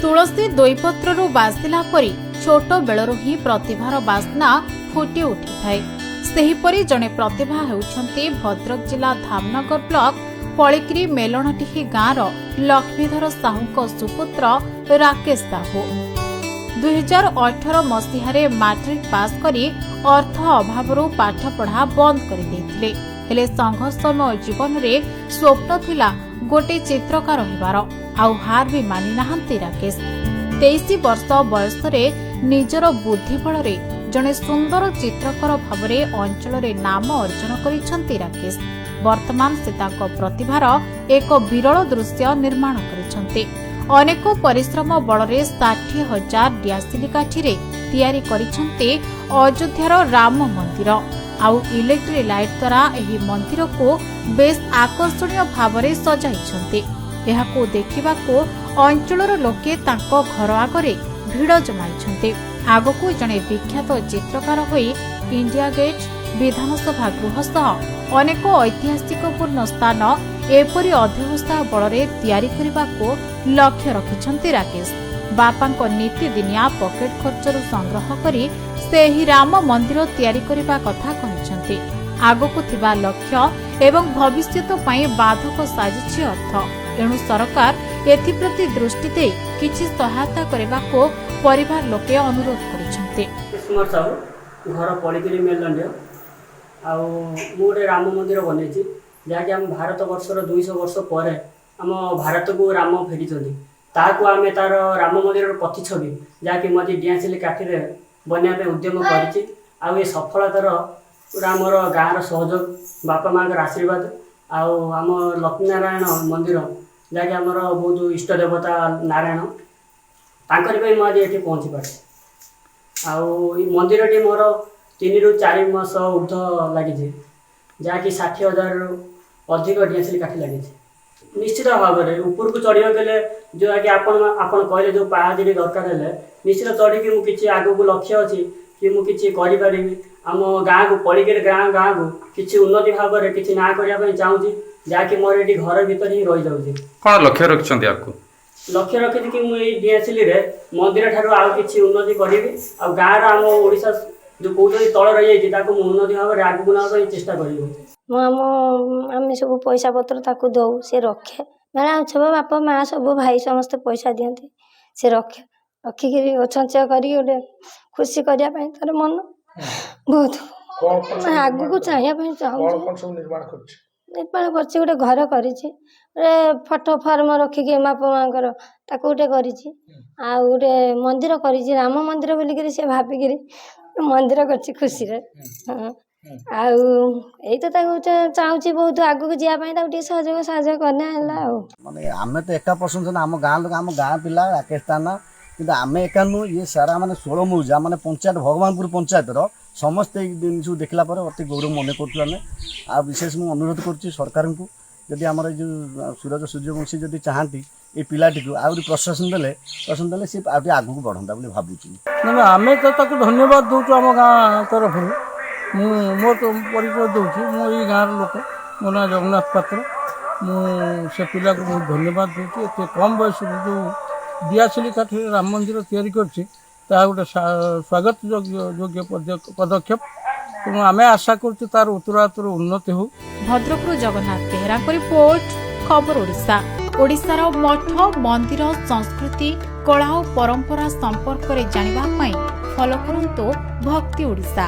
ତୁଳସୀ ଦୋଇପତ୍ରରୁ ବାସିଲା ପରି ଛୋଟ ବେଳରୁ ହିଁ ପ୍ରତିଭାର ବାସ୍ନା ଫୁଟି ଉଠିଥାଏ। ସେହିପରି ଜଣେ ପ୍ରତିଭା ହେଉଛନ୍ତି ଭଦ୍ରକ ଜିଲ୍ଲା ଧାମନଗର ବ୍ଲକ ପଳିକିରି ମେଲଣଟିହି ଗାଁର ଲକ୍ଷ୍ମୀଧର ସାହୁଙ୍କ ସୁପୁତ୍ର ରାକେଶ ସାହୁ। 2018 ମସିହାରେ ମାଟ୍ରିକ ପାସ୍ କରି ଅର୍ଥ ଅଭାବରୁ ପାଠପଢ଼ା ବନ୍ଦ କରିଦେଇଥିଲେ। ହେଲେ ସଂଘର୍ଷମୟ ଜୀବନରେ ସ୍ୱପ୍ନ ଥିଲା ଗୋଟେ ଚିତ୍ରକାର ହେବାର, ଆଉ ହାର ବି ମାନି ନାହାନ୍ତି ରାକେଶ। 23 ବର୍ଷ ବୟସରେ ନିଜର ବୁଦ୍ଧି ବଳରେ ଜଣେ ସୁନ୍ଦର ଚିତ୍ରକର ଭାବରେ ଅଞ୍ଚଳରେ ନାମ ଅର୍ଜନ କରିଛନ୍ତି ରାକେଶ। ବର୍ତ୍ତମାନ ସେ ତାଙ୍କ ପ୍ରତିଭାର ଏକ ବିରଳ ଦୃଶ୍ୟ ନିର୍ମାଣ କରିଛନ୍ତି। ଅନେକ ପରିଶ୍ରମ ବଳରେ 60,000 ଡିଆସିଲି କାଠିରେ ତିଆରି କରିଛନ୍ତି ଅଯୋଧ୍ୟାର ରାମ ମନ୍ଦିର। ଆଉ ଇଲେକ୍ଟ୍ରିକ୍ ଲାଇଟ୍ ଦ୍ୱାରା ଏହି ମନ୍ଦିରକୁ ବେଶ୍ ଆକର୍ଷଣୀୟ ଭାବରେ ସଜାଇଛନ୍ତି। ଏହାକୁ ଦେଖିବାକୁ ଅଞ୍ଚଳର ଲୋକେ ତାଙ୍କ ଘର ଆଗରେ ଭିଡ଼ ଜମାଇଛନ୍ତି। ଆଗକୁ ଜଣେ ବିଖ୍ୟାତ ଚିତ୍ରକାର ହୋଇ ଇଣ୍ଡିଆ ଗେଟ୍, ବିଧାନସଭା ଗୃହ ସହ ଅନେକ ଐତିହାସିକପୂର୍ଣ୍ଣ ସ୍ଥାନ ଏପରି ଅଧ୍ୟବସାୟ ବଳରେ ତିଆରି କରିବାକୁ ଲକ୍ଷ୍ୟ ରଖିଛନ୍ତି ରାକେଶ। ବାପାଙ୍କ ନିତିଦିନିଆ ପକେଟ ଖର୍ଚ୍ଚରୁ ସଂଗ୍ରହ କରି ସେ ଏହି ରାମ ମନ୍ଦିର ତିଆରି କରିବା କଥା କହିଛନ୍ତି। ଆଗକୁ ଥିବା ଲକ୍ଷ୍ୟ ଏବଂ ଭବିଷ୍ୟତ ପାଇଁ ବାଧକ ସାଜିଛି ଅର୍ଥ। ଏଣୁ ସରକାର ଏଥିପ୍ରତି ଦୃଷ୍ଟି ଦେଇ କିଛି ସହାୟତା କରିବାକୁ ପରିବାର ଲୋକେ ଅନୁରୋଧ କରିଛନ୍ତି। କୁମାର ସାହୁ, ଘର ପଳିକିରି ମେଲଣ୍ଡିଅ। ଆଉ ମୁଁ ଗୋଟେ ରାମ ମନ୍ଦିର ବନେଇଛି, ଯାହାକି ଆମ ଭାରତ ବର୍ଷର 200 ବର୍ଷ ପରେ ଆମ ଭାରତକୁ ରାମ ଫେରିଛନ୍ତି, ତାହାକୁ ଆମେ ତାର ରାମ ମନ୍ଦିରର ପ୍ରତିଛବି, ଯାହାକି ମୁଁ ଆଜି ଡିଆସିଲି କାଠିରେ ବନେଇବା ପାଇଁ ଉଦ୍ୟମ କରିଛି। ଆଉ ଏ ସଫଳତାର ପୁରା ଆମର ଗାଁର ସହଯୋଗ, ବାପା ମାଆଙ୍କର ଆଶୀର୍ବାଦ, ଆଉ ଆମ ଲକ୍ଷ୍ମୀନାରାୟଣ ମନ୍ଦିର, ଯାହାକି ଆମର ବହୁତ ଇଷ୍ଟ ଦେବତା ନାରାୟଣ, ତାଙ୍କରି ପାଇଁ ମୁଁ ଆଜି ଏଠି ପହଞ୍ଚି ପାରିଛି। ଆଉ ଏଇ ମନ୍ଦିରଟି ମୋର 3ରୁ 4 ମାସ ଉର୍ଦ୍ଧ୍ୱ ଲାଗିଛି, ଯାହାକି 60,000ରୁ ଅଧିକ ଡିଆସିଲି କାଠି ଲାଗିଛି। ନିଶ୍ଚିତ ଭାବରେ ଉପରକୁ ଚଢ଼ିବାକୁ ହେଲେ, ଯେଉଁଟାକି ଆପଣ କହିଲେ ଯେଉଁ ପାହାଚଟି ଦରକାର ହେଲେ, ନିଶ୍ଚିତ ଚଢ଼ିକି ମୁଁ କିଛି ଆଗକୁ ଲକ୍ଷ୍ୟ ଅଛି କି ମୁଁ କିଛି କରିପାରିବି। ଆମ ଗାଁକୁ, ପଳିକିରି ଗାଁକୁ କିଛି ଉନ୍ନତି ଭାବରେ କିଛି ନାଁ କରିବା ପାଇଁ ଚାହୁଁଛି, ଯାହାକି ମୋର ଏଠି ଘର ଭିତରେ ହିଁ ରହିଯାଉଛି। କ'ଣ ଲକ୍ଷ୍ୟ ରଖିଛନ୍ତି ଆଗକୁ? ଲକ୍ଷ୍ୟ ରଖିଛି କି ମୁଁ ଏଇ ଡିଆସିଲିରେ ମନ୍ଦିର ଠାରୁ ଆଉ କିଛି ଉନ୍ନତି କରିବି, ଆଉ ଗାଁର ଆମ ଓଡ଼ିଶା ଯେଉଁ କହୁଛନ୍ତି ତଳେ ରହିଯାଇଛି, ତାକୁ ମୁଁ ଉନ୍ନତି ଭାବରେ ଆଗକୁ ନେବା ପାଇଁ ଚେଷ୍ଟା କରିବି। ମୁଁ ଆମ ଆମେ ସବୁ ପଇସା ପତ୍ର ତାକୁ ଦଉ, ସେ ରଖେ। ମେଳା ଉତ୍ସବ ବାପା ମା ସବୁ ଭାଇ ସମସ୍ତେ ପଇସା ଦିଅନ୍ତି, ସେ ରଖେ। ରଖିକିରି ସଞ୍ଚୟ କରିକି ଗୋଟେ ଖୁସି କରିବା ପାଇଁ ତାର ମନ ବହୁତ ଆଗକୁ ଚାହିଁବା ପାଇଁ ଚାହୁଁଛି। କ'ଣ ସବୁ ନିର୍ମାଣ କରୁଛି? ନିର୍ମାଣ କରିଛି, ଗୋଟେ ଘର କରିଛି, ଗୋଟେ ଫଟୋ ଫାର୍ମ ରଖିକି ବାପା ମାଆଙ୍କର ତାକୁ ଗୋଟେ କରିଛି, ଆଉ ଗୋଟେ ମନ୍ଦିର କରିଛି, ରାମ ମନ୍ଦିର ବୋଲିକିରି ସେ ଭାବିକିରି ମନ୍ଦିର କରିଛି ଖୁସିରେ। ହଁ, ଆଉ ଏଇ ତ ତାକୁ ଚାହୁଁଛି ବହୁତ ଆଗକୁ ଯିବା ପାଇଁ, ତାକୁ ଟିକେ ସହଯୋଗ ସାହାଯ୍ୟ କଲେ ହେଲା। ଆଉ ମାନେ ଆମେ ତ ଏକା ପ୍ରଶଂସା ନା, ଆମ ଗାଁ ଲୋକ, ଆମ ଗାଁ ପିଲା ରାକେଶ ତାନା, କିନ୍ତୁ ଆମେ ଏକା ନୁହଁ, ଇଏ ସାରା ମାନେ 16 ମୌଜା ମାନେ ପଞ୍ଚାୟତ, ଭଗବାନପୁର ପଞ୍ଚାୟତର ସମସ୍ତେ ଏଇ ଜିନିଷକୁ ଦେଖିଲା ପରେ ଅତି ଗୌରବ ମନେ କରୁଛୁ ଆମେ। ଆଉ ବିଶେଷ ମୁଁ ଅନୁରୋଧ କରୁଛି ସରକାରଙ୍କୁ, ଯଦି ଆମର ଏଇ ଯେଉଁ ସୁରଜ ସୂର୍ଯ୍ୟବଂଶୀ ଯଦି ଚାହାନ୍ତି ଏଇ ପିଲାଟିକୁ ଆହୁରି ପ୍ରଶାସନ ଦେଲେ ସିଏ ଆଉ ଟିକେ ଆଗକୁ ବଢ଼ନ୍ତା ବୋଲି ଭାବୁଛି। ନା, ଆମେ ତ ତାକୁ ଧନ୍ୟବାଦ ଦେଉଛୁ ଆମ ଗାଁ ତରଫରୁ। ମୁଁ ମୋର ପରିଚୟ ଦେଉଛି, ମୁଁ ଏଇ ଗାଁର ଲୋକ, ମୋ ନାଁ ଜଗନ୍ନାଥ ପାତ୍ର। ମୁଁ ସେ ପିଲାକୁ ବହୁତ ଧନ୍ୟବାଦ ଦେଉଛି। ଏତେ କମ୍ ବୟସରୁ ଯେଉଁ ଦିଆସିଲି କାଠିରେ ରାମ ମନ୍ଦିର ତିଆରି କରିଛି, ତାହା ଗୋଟେ ସ୍ୱାଗତ ଯୋଗ୍ୟ ପଦକ୍ଷେପ। ତେଣୁ ଆମେ ଆଶା କରୁଛୁ ତାର ଉତ୍ତରୋତ୍ତର ଉନ୍ନତି ହେଉ। ଭଦ୍ରକରୁ ଜଗନ୍ନାଥ ବେହେରାଙ୍କ ରିପୋର୍ଟ, ଖବର ଓଡ଼ିଶା। ଓଡ଼ିଶାର ମଠ ମନ୍ଦିର, ସଂସ୍କୃତି, କଳା ଓ ପରମ୍ପରା ସମ୍ପର୍କରେ ଜାଣିବା ପାଇଁ ଫଲୋ କରନ୍ତୁ ଭକ୍ତି ଓଡ଼ିଶା।